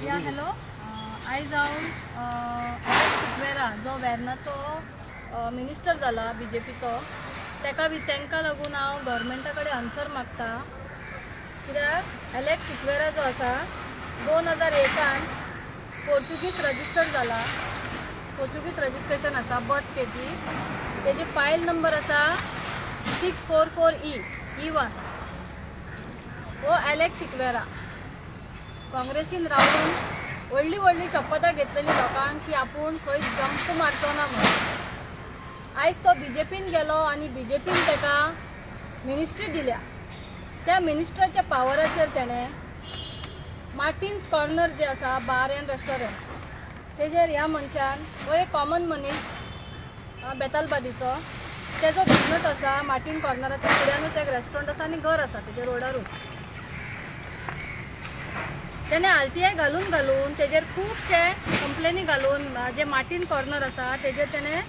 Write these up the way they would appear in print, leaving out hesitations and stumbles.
या, हॅलो. आयज हांव एलेक्स सिक्वेरा, जो वेर्नाचो मिनिस्टर जाला बीजेपीचो, तेका तांकां लागून हांव गव्हर्मेंटा कडेन आन्सर मागता, कित्याक एलेक्स सिक्वेरा जो आसा, 2001 पोर्चुगीज रजिस्टर्ड जाला. पोर्चुगीज रजिस्ट्रेशन आसा बर्थ तेजी. तेजी फायल नंबर आसा 644 E E 1. हो एलेक्स सिक्वेरा काँग्रेसीन रावन व्हडली व्हडली शपथां घेतलेली लोकांक की आपूण खंय जंप मारचो ना म्हणून. आयज तो बीजेपीन गेलो आनी बीजेपीन ताका मिनिस्ट्री दिल्या. त्या मिनिस्टराच्या पावराचेर तेणें मार्टिन्स कॉर्नर जे आसा, बार अँड रेस्टॉरंट, तेजेर ह्या मनशान, हो एक कॉमन मनीस बेतालबादीचो, तेजो बिजनस आसा. मार्टीन कॉर्नराच्या फुड्यानूच एक रेस्टॉरंट आसा आनी घर आसा तेजे रोडारूच. तेणे आरटीआय घालून घालून, तेजेर खुबशे कंप्लेनी घालून, जे मार्टीन कॉर्नर आसा तेजेर तेणे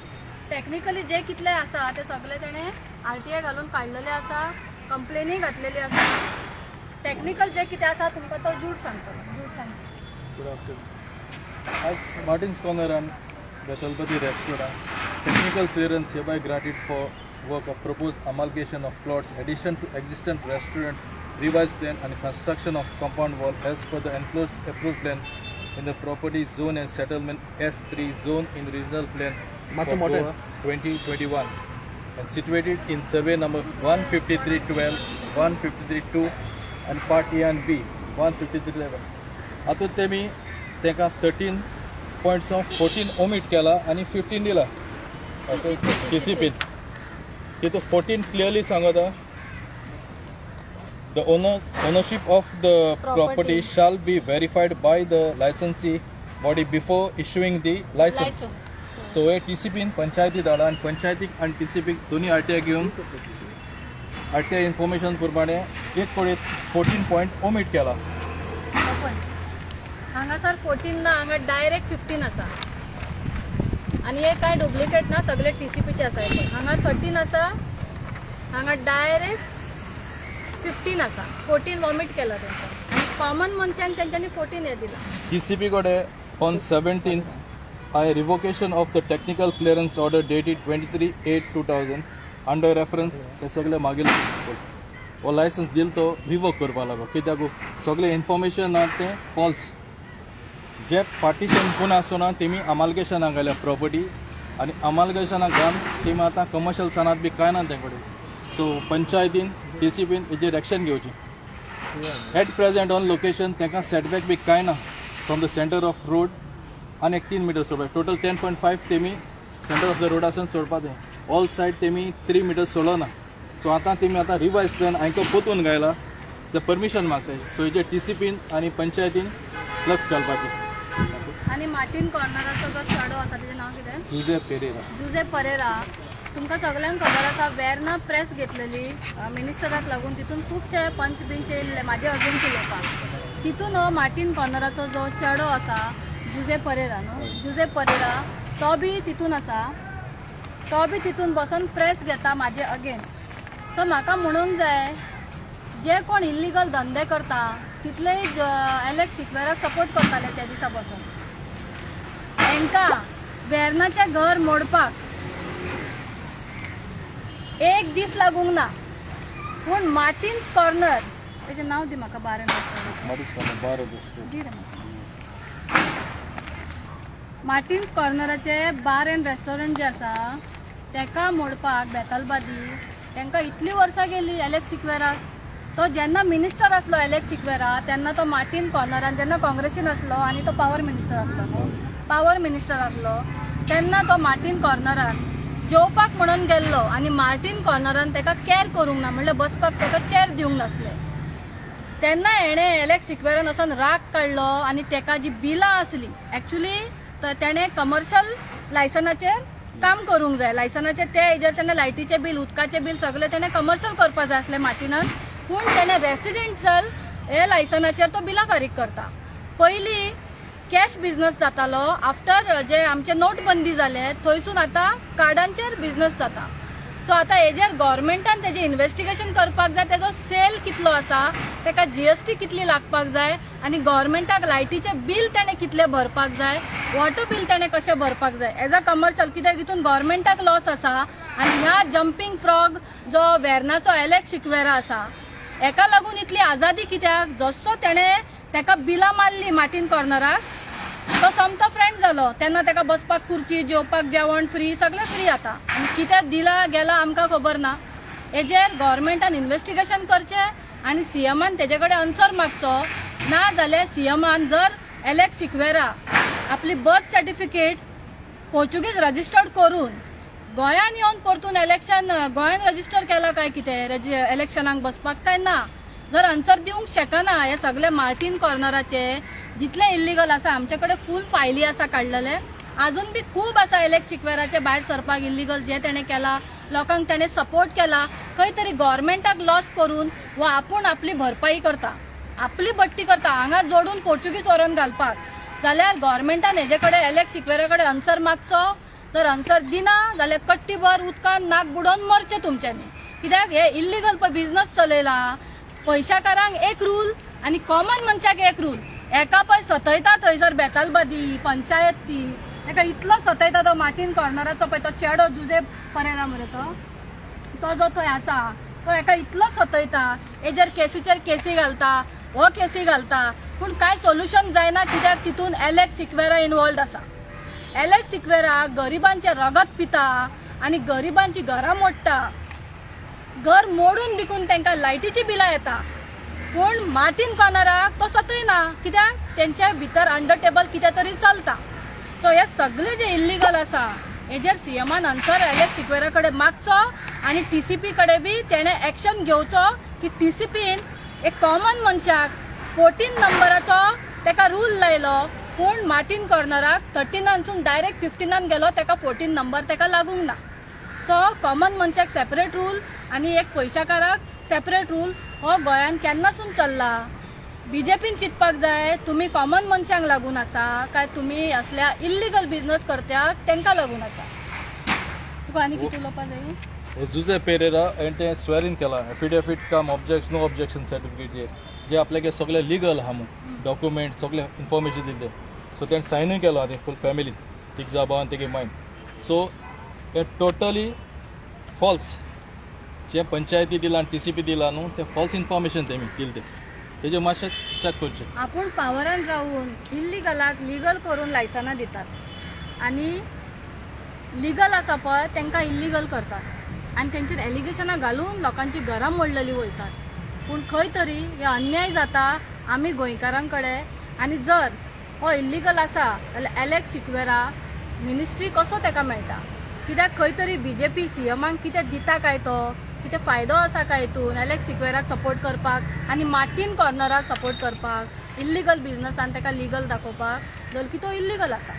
टॅक्निकली जे कितले आसा ते सगळे तेणे आरटीआय घालून काडलेले आसा, कंप्लेनी घातलेली आसा. टॅक्निकल जे कितें आसा, तुमकां तो जूड सांगतलो. जूड सांगता. Good afternoon. At Martin's Corner and Betalbatim Restaurant, technical clearance hereby granted for work of proposed amalgamation of plots, addition to existing restaurant, revised plan and construction of compound wall as per the enclosed approved plan in the property zone and settlement S3 zone in regional plan for मोठे. Goa 2021 and situated in survey number 153.12, 153.2 and part A and B 153.11. आतां तेमी तांकां 13 points 14 omit केला आनी 15 दिला टीसीपीन. तितून 14 clearly सांगता, the ownership of the property property shall be verified by the licensee body before issuing the license. Licence. So हे टीसीपीन पंचायती धाडला आनी पंचायतीक आनी टीसीपीक दोन्ही आरटीआय घेवन, आरटीआय इन्फॉर्मेशन प्रमाणे एक कडेन 14 पॉयंट ओमीट केला. पळय, हांगासर 14 ना, हांगा डायरेक्ट 15 आसा आनी हे कांय डुप्लिकेट ना, सगळे टीसीपीचे आसा. हे पळय, हांगा 13 आसा, हांगा डायरेक्ट 15 आसा. 14 वॉमिट केला तेंच्यानी आनी कॉमन मनशांक तेंच्यांनी 14 हे दिला. टीसीपी कडेन on 17 I revocation of the technical clearance order dated 23/8/2000 under reference. हे सगळे मागील हो लायसन्स दिल तो रिवोक करपा लागो, कित्याक सगळे इन्फॉर्मेशन आहा तें फॉल्स. जे पार्टिशन कोण आसना, तेमी अमालगेशनाक घाल्या प्रॉपर्टी आनी अमालगेशनाक घालून तेमी आतां कमर्शियल सनात बी कांय ना ते कडेन. सो पंचायतीन, टीसीपीन हेजेर एक्शन घेवची. एट प्रेझेंट ऑन लोकेशन तांकां सेटबॅक बी कांय ना from the center of road आनी एक 3 मिटर सोडपा. टोटल 10.5 तेमी सेंटर ऑफ the रोडासून सोडपा. तें ऑल सायड तेमी 3 मिटर सोडना. सो आतां तेमी आतां रिवायज प्लॅन हांकां पोतून घायला, ते परमिशन मागताय. सो हेजेर टीसीपीन आनी पंचायतीन लक्ष घालपाचें. आनी मार्टीन कॉर्नराचो जो चेडो आसा, तेजें नांव कितें? जुजे पेरेरा. जुजे परेरा. तुमकां सगल्यांक खबर आसा, वेर्ना प्रेस घेतलेली मिनिस्टराक लागून. तितून खुबशे पंच बिंच येयल्ले म्हाजे अगेन्स्ट उलोवपाक. तितून हो मार्टीन कॉर्नराचो जो चेडो आसा, जुजे परेरा न्हू, जुजे परेरा, तो बी तितून आसा. तो बी तितून बसोन प्रेस घेता म्हाजे अगेन्स्ट. सो म्हाका म्हणूंक जाय, जे कोण इल्लिगल धंदे करता, तितलेय एलेक्स सिक्वेराक सपोर्ट करताले त्या दिसा बसोन. हेंकां वेर्नाचें घर मोडपाक एक दीस लागूंक ना, पूण मार्टिन्स कॉर्नर, तेजें नांव दी म्हाका, बार. बारा दोस्त. दी रे म्हाका. मार्टिन्स कॉर्नराचे बार एंड रेस्टॉरंट जे आसा, तेका मोडपाक बेतालबादी तांकां इतलीं वर्सां गेली. एलेक्स सिक्वेराक, तो जेन्ना मिनिस्टर आसलो एलेक्स सिक्वेरा, तेन्ना तो मार्टीन कॉर्नरान जेन्ना काँग्रेसीन आसलो आनी तो पावर मिनिस्टर आसलो न्हू, पावर मिनिस्टर आसलो तेन्ना तो मार्टीन कॉर्नरान जेवपाक म्हणून गेल्लो आनी मार्टीन कॉर्नरान ताका कॅर करूंक ना, म्हणल्यार बसपाक ताका चेर दिवंक नासले. तेन्ना हेणें एलेक्स सिक्वेरान वचोन राग काडलो आनी तेका जी बिलां आसली, एक्चुली तेणें कमर्शियल लायसनाचेर काम करूंक जाय. लायसनाचेर ते हेजेर तेणें लायटीचें बील, उदकाचें बील सगळें तेणें कमर्शियल करपा जाय आसलें मार्टिनान, पूण तेणें रेसिडेन्शियल हे लायसनाचेर तो बिलां फारीक करता. पयलीं कॅश बिझनस जातालो. आफ्टर जे आमचे नोटबंदी जाले, थंयसून आतां कार्डांचेर बिझनस जाता. सो आतां हेजेर गव्हर्मेंटान तेजें इन्वेस्टिगेशन करपाक जाय, तेजो सेल कितलो आसा, तेका जीएसटी कितली लागपाक जाय आनी गव्हर्मेंटाक लायटीचें बील तेणें कितलें भरपाक जाय, वॉटर बील तेणें कशें भरपाक जाय एज अ कमर्शियल, कित्याक हितून गव्हर्मेंटाक लॉस आसा. आनी ह्या जंपींग फ्रॉग जो वेर्नाचो एलेक्स सिक्वेरा आसा, हेका लागून इतली आजादी, कित्याक जसो तेणें तेका बिलां मारली मार्टीन कॉर्नराक, तो सोमतो फ्रेंड जालो. तेन्ना तेका बसपाक खुर्ची, जेवपाक जेवण फ्री, सगळें फ्री जाता आनी कितें दिला गेला आमकां खबर ना. हेजेर गव्हर्मेंटान इन्वेस्टिगेशन करचें आनी सीएमान तेजे कडेन आन्सर मागचो. ना जाल्यार सीएमान जर एलेक्स सिक्वेरा आपली बर्थ सर्टिफिकेट पोर्चुगीज रजिस्टर्ड करून गोंयान येवन परतून इलेक्शन गोंयान रजिस्टर केला काय कितें, इलेक्शनाक बसपाक काय ना, जर आन्सर दिवंक शकना, हे सगळे मार्टीन कॉर्नराचे जितले इल्लिगल आसा, आमचे कडेन फूल फायली आसा काडलेले, अजून बी खूब आसा एलेक्स सिक्वेराचे भायर सरपाक इल्लिगल जे तेणें केला, लोकांक तेणें सपोर्ट केला, खंय तरी गव्हर्मेंटाक लॉस करून वा आपूण आपली भरपाई करता, आपली बडटी करता हांगा जोडून पोर्चुगीज व्हरोन घालपाक, जाल्यार गव्हर्मेंटान हेजे कडेन एलेक्स सिक्वेरा कडेन आन्सर मागचो. जर आन्सर दिना जाल्यार कट्टीभर उदकान नाक बुडोवन मरचें तुमच्यांनी, कित्याक हे इल्लिगल पळय बिजनस चलयला. पयशाकारांक एक रूल आनी कॉमन मनशाक एक रूल. एका पळय सतयता थंयसर बेतालबादी पंचायत, ती एका इतलो सतयता तो मार्टीन कॉर्नराचो पळय तो चेडो जुजे परेरा मरे तो, तो जो थंय आसा तो एका इतलो सतयता, हेजेर केसीचेर केसी घालता, हो केसी घालता, पूण कांय सोल्युशन जायना, कित्याक तितून एलेक्स सिक्वेरा इनवॉल्ड आसा. एलेक्स सिक्वेरा गरिबांचें रगत पिता आनी गरिबांची घरां मोडटा. घर मोडून विकून तांकां लायटीची बिलां येता, पूण मार्टीन कॉर्नराक तो सतयना, कित्याक तेंच्या भितर अंडर टेबल कितें तरी चलता. सो हे सगळे जे इल्लिगल आसा हेजेर सीएमान आन्सर एलेक्स सिक्वेरा कडेन मागचो आनी टीसीपी कडेन बी तेणें एक्शन घेवचो की टीसीपीन एक कॉमन मनशाक 14 नंबराचो तेका रूल लायलो, पूण मार्टीन कॉर्नराक 13नानसून डायरेक्ट 15नान गेलो, तेका 14 नंबर तेका लागूंक ना. सो कॉमन मनशाक सेपरेट रूल आनी एक पयशाकाराक सेपरेट रूल हो गोंयान केन्नासून चल्ला? बीजेपीन चिंतपाक जाय, तुमी कॉमन मनशांक लागून आसा काय तुमी असल्या इल्लिगल बिझनस करत्याक तेंकां लागून आसा? तुका आनी कितें उलोवपा जाय? हे जुजे पेरेरा हें तें स्वेरीन केला एफिडेवीट काम ऑब्जेक्शन नो ऑब्जेक्शन सर्टिफिकेटीचेर, जे आपल्यागे सगळे लिगल आहा म्हणून डॉक्युमेंट सगळे इन्फॉर्मेशन दिले. सो तेणें सायनूय केलो आनी फूल फॅमिली तीग जाबा आनी तेगे मायन. सो हें टोटली फॉल्स जे पंचायती दिलां आनी टीसीपी दिलां न्हू, तें फॉल्स इन्फॉर्मेशन तेमी दिलें तें, तेजेर मातशें चॅक करचें. आपूण पावरान रावून इल्लिगलाक लिगल करून लायसनां दितात आनी लिगल आसा पळय तांकां इल्लिगल करतात आनी तेंचेर एलिगेशनां घालून लोकांची घरां मोडलेली वयतात. पूण खंय तरी हे अन्याय जाता आमी गोंयकारां कडेन. आनी जर हो इल्लिगल आसा जाल्यार एलेक्स सिक्वेरा मिनिस्ट्री कसो ताका मेळटा? कित्याक खंय तरी बीजेपी सीएमाक कितें दिता काय, तो कितें फायदो आसा काय हितून एलेक्स सिक्वेराक सपोर्ट करपाक आनी मार्टीन कॉर्नराक सपोर्ट करपाक, इल्लिगल बिजनसान ताका लिगल दाखोवपाक, जर की तो इल्लिगल आसा?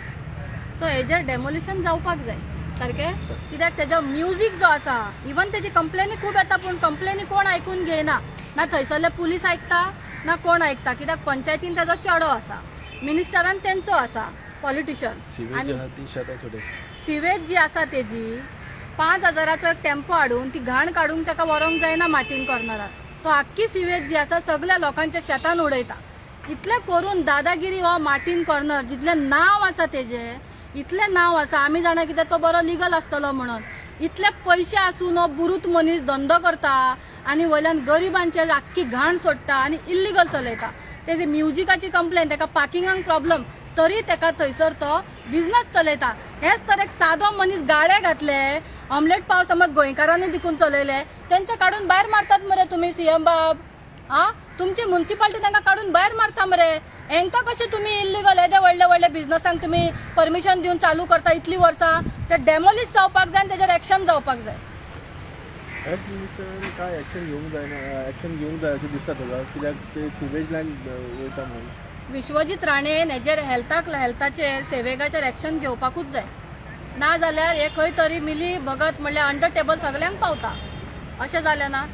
सो हेजेर डेमोलिशन जावपाक जाय सारकें, कित्याक तेजो म्युजीक जो आसा, इवन तेजी कंप्लेनी खूब येता, पूण कंप्लेनी कोण आयकून घेयना. ना थंयसरले पुलीस आयकता ना कोण आयकता, कित्याक पंचायतीन तेजो चेडो आसा, मिनिस्टरान तेंचो आसा पॉलिटिशन. सिवेज आनी आहा ती शेतां सोडे. सिवेज जी आसा तेजी 5,000चो एक टेम्पो हाडून ती घाण काडूंक ताका व्हरोंक जायना मार्टीन कॉर्नराक. तो आख्खी सिवेज जी आसा सगल्या लोकांच्या शेतान उडयता. इतलें करून दादागिरी हो मार्टीन कॉर्नर, जितलें नांव आसा तेजें, इतलें नांव आसा, आमी जाणा कितें तो बरो लिगल आसतलो म्हणून. इतले पयशे आसून हो बुरूत मनीस धंदो करता आनी वयल्यान गरिबांचेर आख्खी घाण सोडटा आनी इल्लिगल चलयता. तेजी म्युजिकाची कंप्लेन, ताका पार्किंगाक प्रॉब्लम, तरी ताका थंयसर तो बिजनस चलयता. हेच तर एक सादो मनीस गाडे घातले, ऑमलेट पाव समज गोंयकारांनी देखून चलयले, तेंचे काडून भायर मारतात मरे तुमी सीएम बाब. आ तुमची मुन्सिपाल्टी तांकां काडून भायर मारता मरे. हेंकां कशें तुमी इल्लिगल येदे व्हडले व्हडले बिजनसांक तुमी परमिशन दिवन चालू करता इतलीं वर्सां? ते डेमोलिश जावपाक जाय आनी तेजेर एक्शन जावपाक जाय. हेल्थ मिनिस्टरान काय एक्शन घेवंक जायना, एक्शन घेवंक जाय अशें दिसता तुका, कित्याक ते सिवेज लायन वयता म्हणून? विश्वजीत राणेन हेजेर हेल्थाक हेल्थाचेर सेवेगाचेर एक्शन घेवपाकूच जाय. ना जाल्यार हे खंय तरी मिली भगत म्हणल्यार अंडर टेबल सगल्यांक पावता अशें जालें ना.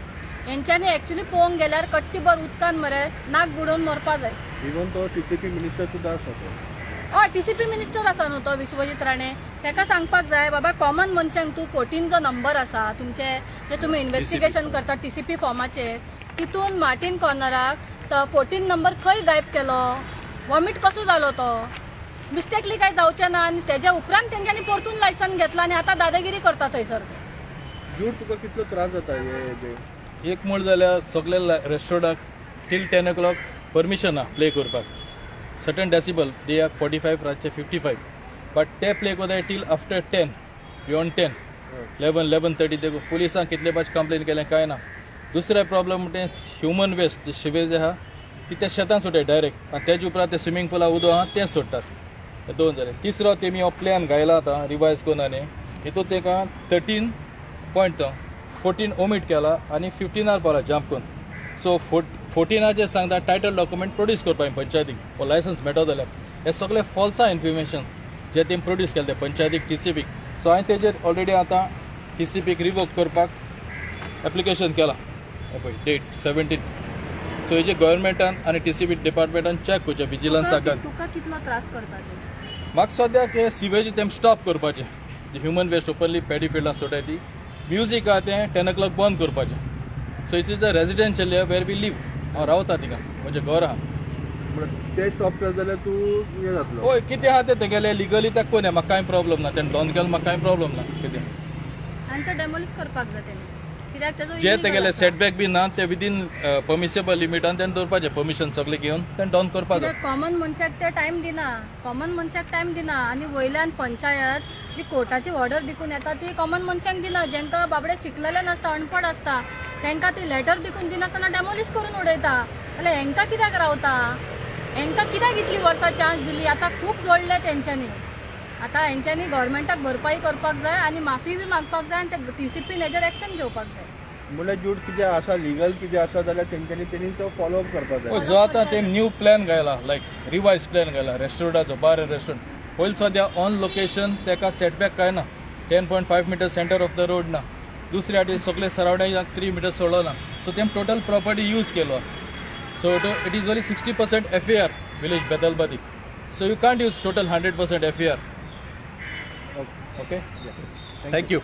हेंच्यांनी एक्चुली पळोवंक गेल्यार कट्टीभर उदकान मरे नाक बुडोवन मरपा जाय. इवन तो टीसीपी मिनिस्टर सुद्दां आसा तो. हय, टीसीपी मिनिस्टर आसा न्हू तो विश्वजीत राणे. ताका सांगपाक जाय, बाबा, कॉमन मनशांक तूं 14 जो नंबर आसा तुमचे, जे तुमी इन्व्हेस्टिगेशन करता टीसीपी फॉर्माचेर, तितून मार्टीन कॉर्नराक तो 14 नंबर खंय गायब केलो? वॉमिट कसो जालो? तो मिस्टेकली काय जावचें ना. आनी तेज्या उपरांत तेंच्यांनी परतून लायसन घेतला आनी आतां दादागिरी करता थंयसर. ज्यूड, तुका कितलो त्रास जाता हे जे? एक म्हण जाल्यार सगळे रेस्टॉरंटाक till 10 o'clock permission आहा प्ले करपाक, सर्टन डेसिबल, डेयाक 45, रातचे 55. बट ते प्ले करताय till after 10, beyond 10, 11, 11:30. ते पुलिसांक कितले पाच कंप्लेन केलें, कांय ना. दुसरें प्रॉब्लम म्हणजे ह्युमन वेस्ट, जे सिवेज आहा ती त्या शेतान सोडटात डायरेक्ट आनी तेजे उपरांत ते स्विमींग पुला उदक आहा तें सोडटात. हे दोन जाले. तिसरो, तेमी हो प्लॅन घायला आतां रिवायज करून आनी हितून तेका 13.14 ओमीट केला आनी 15र पावला जम्प करून. सो 14आचेर सांगता टायटल डॉक्युमेंट प्रोड्यूस करपाक पंचायतीक हो लायसन्स मेळटलो जाल्यार. हे सगळे फॉल्सा इन्फॉर्मेशन जे तेमी प्रोड्यूस केले ते पंचायतीक, टीसीपीक. सो हांवें तेजेर ऑलरेडी आतां टीसीपीक रिवोक करपाक एप्लिकेशन केलां. हे पळय, डेट 17. सो हेजे गव्हर्मेंटान आनी टीसीपी डिपार्टमेंटान चॅक करचें, विजिलन्साक. तुका कितलो त्रास करता ते? म्हाका सद्याक हे सिवेज तेम स्टॉप करपाचें, ह्युमन वेस्ट ओपनली पॅडी फिल्डान सोडटाय ती. म्युजीक आहा तें 10 ओ क्लॉक बंद करपाचें. So it is a residential area where we live. हांव रावता थिंगा, म्हजें घर आहा. म्हणल्यार ते स्टॉप केले जाल्यार तूं हें जातलो? हय, कितें आहा तें तेगेलें लिगली तें कोन, म्हाका कांय प्रॉब्लम ना. तेणें डॉन केलें, म्हाका कांय प्रॉब्लम ना कितें. आनी तो डेमोलिश करपाक जाय तेणी, कित्याक तेजो जे illegal तेगेले आसा. सेटबॅक बी ना, ते विदीन परमिसेबल लिमिटान तेणें दवरपाचें. परमिशन सगळें घेवन तेणें डॉन करपाक जाय. कित्याक कॉमन मनशाक ते टायम दिना, कॉमन मनशाक टायम दिना. आनी वयल्यान पंचायत जी कोर्टाची ऑर्डर दिकून येता ती कॉमन मनशांक दिना. जेंका बाबडे शिकलेले नासता, अणपड आसता, तांकां ती लेटर दिकून दिनासतना डेमोलिश करून उडयता. जाल्यार हेंकां कित्याक रावता? हेंकां कित्याक इतली वर्सां चान्स दिली? आतां खूब जोडले तेंच्यांनी. आतां हेंच्यांनी गव्हर्मेंटाक भरपाई करपाक जाय आनी माफी बी मागपाक जाय आनी ते टीसीपीन हेजेर एक्शन घेवपाक जाय. म्हणल्यार ज्यूड, कितें आसा लिगल कितें आसा जाल्यार तेंच्यांनी तेणी तो फॉलो अप करपाक जाय. हय, जो आतां ते न्यू प्लॅन घायला, लायक रिवायज प्लॅन घायला रेस्टॉरंटाचो, बार एंड रेस्टॉरंट, पयलीं सद्या ऑन लोकेशन तेका सेटबॅक काय ना, 10.5 meter center of the road ना. दुसरे वाटेन सगळे सरावंडिंगाक 3 मिटर सोडलो ना. सो तेम टोटल प्रॉपर्टी यूज केलो. So it is only 60% FAR, village Betalbatim. So you can't use total 100% FAR. Okay, thank you.